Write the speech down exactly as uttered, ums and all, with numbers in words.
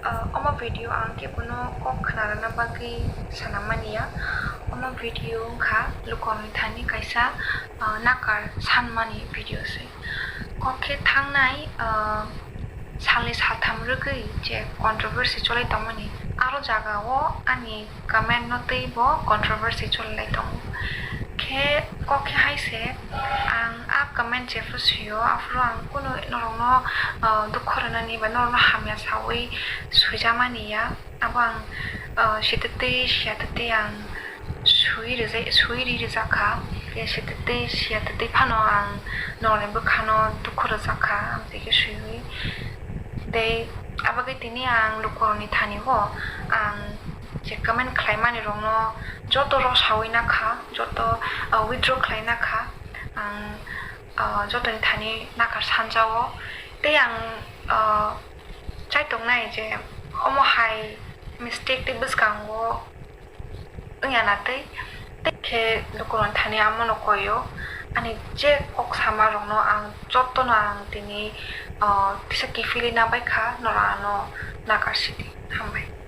Ah, omo video ang kebono kok khwnarwna bagwi swnam mani ya. Omo video wngkha lukurokni thani kaisa, ah, nakar sanmani video se. Kok khe thangnai, ah, salni saltham rwgwi je controversy cholai tongmani, aro jagao ani comment no tei bo controversy cholai tongo. Khe kok khe hai se, ang a comment jephru sio, aphuru ang kunu norokno, ah, dukhu rwnani ba norokno hamya saui suijamani ya. Abo ang, ah, sitwtwi siyatwtwi ang sui rijak, sui ri rijak kha. Khe sitwtwi siyatwtwi phano ang norokni bwkhano dukhu rwjak kha, amtwi khe suiwi. Tei abagwi tini ang lukurokni thani o ang je comment khlaimani rokno joto rw saui nakha, joto, ah, withdraw khlai nakha. Ang, ah, jotoni thani nakar sanjao. Tei ang, ah, chai tongnai je omo hai mistake tei bwskango wngya na tei, tei khe lukurokni thani amono koio. Ani je kok sama rokno ang jotono ang tini, ah, kisa kiphilwi nabaikha, norok ano nakar sidi. Hambai.